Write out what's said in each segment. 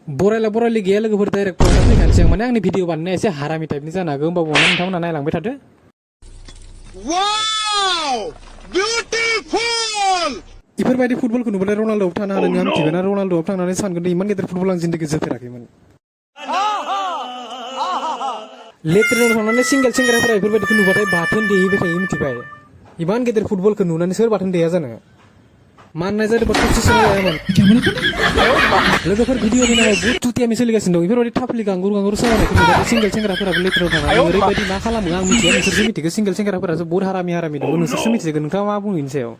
बरायला बरायलि गैया लोगोफोर डाइरेक्ट फरायना फैखानोसै आं माने आंनि भिडिअ बानायनाया एसे हारामि टाइपनि जानो हागौ होमबाबो नोंथांमोना नायलांबाय थादो। वाव बिउटिफुल इफोरबायदि फुटबलखौ नुबाथाय रनाल्डोआव थानो हादों नों मिथिगोन ना रनाल्डोआव थांनानै सानगोन दे इमान गेदेर फुटबल आं जिन्दगि जोफेराखैमोन। लेट्रिनाव थांनानै सिंगेल सेंग्राफोरा इफोरबायदिखौ नुबाथाय बाथोन देहैबाय थायो मिथिबाय। इमान गेदेर फुटबलखौ नुनानै सोर बाथोन देया जानो माननाय जादोंबा थबसेसो लायामोन। लोगोफोर भिडिअनि नामाव बहुत तुतियामि सोलिगासिनो दं इफोरबायदि थाफ्लि गांगुर गांगुर सालायनायखौ नुबाथाय सिंगेल सेंग्राफोराबो लेट्रिनाव थांनानै ओरैबायदि मा खालामो आं मिथिया नोंसोरसो मिथिगौ सिंगेल सेंग्राफोरासो बहुत हारामि हारामि दङ नोंसोरसो मिथिगौ नोंथाङा मा बुङो इनि सायाव।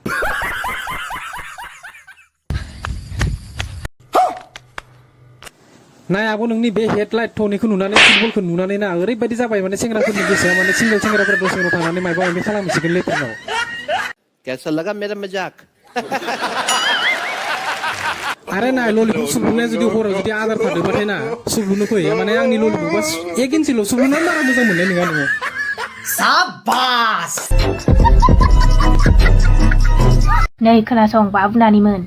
नाय आब' नोंनि बे हेडलाइट थनिखौ नुनानै फुटबलखौ नुनानै ना ओरैबायदि जाबाय माने सेंग्राफोरनि गोसोआ माने सिंगेल सेंग्राफोरा दसेनो थांनानै मायबा मायबि खालामसिगोन लेट्रिनाव। कैसा लगा मेरा मजाक? आरे नाय ललिपप सुबुंनाया जुदि हराव जुदि आदार थादोंबाथाय ना सुबुंनो फैयो माने आंनि ललिपपा 1 इन्सिल' सुबुंनो बारा मोजां मोननाय नङा नोङो। साबास नै खोनासं बाबुनानिमोन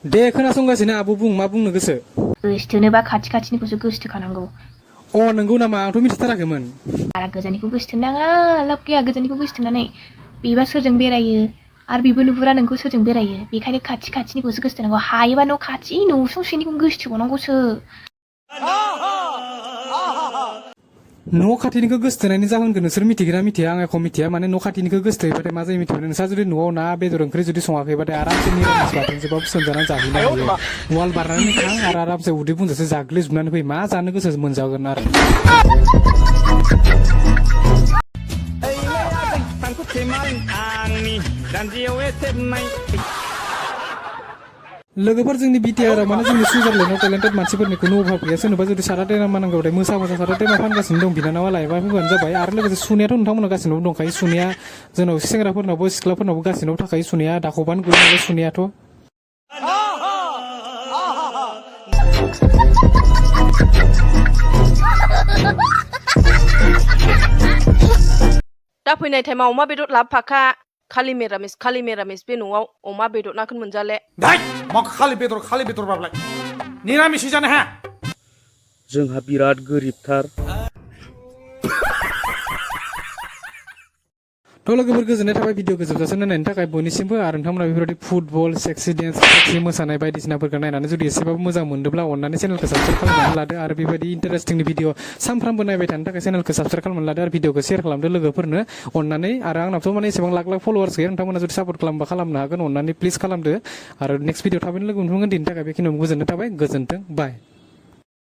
दे खोनासंगासिनो आब' बुं मा बुंनो गोसो। गोसथोनोबा खाथि खाथिनिखौसो गोसथोखानांगौ। अ नंगौ नामा आंथ' मिथिथाराखैमोन। बारा गोजाननिखौ गोसथोनो नाङा लाब गैया गोजाननिखौ गोसथोनानै बेबा सोरजों बेरायो आरो बेबो नुहुरा नोंखौ सोरजों बेरायो बेखायनो खाथि खाथिनिखौसो गोसथोनांगौ हायोबा न' खाथि न'सुंसेनिखौ गोसथोबावनांगौसो। न' खाथिनिखौ गोसथोनायनि जाहोनखौ नोंसोर मिथिगोना मिथिया आं एख' मिथिया माने न' खाथिनिखौ गोसथोयोबाथाय मा जायो मिथिबाय नोंसा जुदि न'आव ना बेदर ओंख्रि जुदि सङाखैबाथाय आरामसे निरामिस बाथोनजोंबाबो सोमजानानै जाहैनो हायो। वाल बारनानै थां आरो आरामसे उदै बुंजासे जाग्लिजोबनानै फै मा जानो गोसो मोनजागोन आरो। लोगोफोर जोंनि बिटिआरआव माने जोंनि सुइजारलेण्डआव टेलेन्टेड मानसिफोरनि खुनु अभाब गैया सोरनोबा जुदि सारा टेमा नांगौबाथाय मोसा सारा टेमा फानगासिनो दं बिनानावा लायबा फैबानो जाबाय आरो लोगोसे सुनायाथ' नोंथांमोनाव गासिनावबो दंखायो सुनाया जोंनाव सेंग्राफोरनावबो सिख्लाफोरनावबो गासिनावबो थाखायो सुनाया दाखौबानो गयो नालाय सुनायाथ'। दा फैनाय टाइमाव अमा बेदर लाबोफाखा खालि मिरामिस बे न'आव अमा बेदर नाखौनो मोनजाले। मा खालि बेदर बाबलाय निरामिस जानो हाया जोंहा बिराद गोरिबथार। थ' लोगोफोर गोजोननाय थाबाय भिडिअखौ जोबजासे नायनायनि थाखाय बयनिसिमबो आरो नोंथांमोना बेफोरबायदि फुटबल सेक्सि डेन्स सेक्सि मोसानाय बायदिसिनाफोरखौ नायनानै जुदि एसेबाबो मोजां मोनदोंब्ला अननानै चेनेलखौ साबस्क्राइब खालामनानै लादो आरो बेबायदि इन्टारेस्टिंनि भिडिअ सानफ्रामबो नायबाय थानो थाखाय चेनेलखौ साबस्क्राइब खालामनानै लादो आरो भिडिअखौ शेयार खालामदो लोगोफोरनो अननानै आरो आंनावथ' माने एसेबां लाख फलोवार्स गैया नोंथांमोना जुदि सापर्ट खालामबा खालामनो हागोन अननानै प्लिज खालामदो आरो नेक्स्ट भिडिअ थाबैनो लोगो मोनफिनगोन दिनैनि थाखाय बेखिनियावनो गोजोननाय थाबाय गोजोन्थों बाय।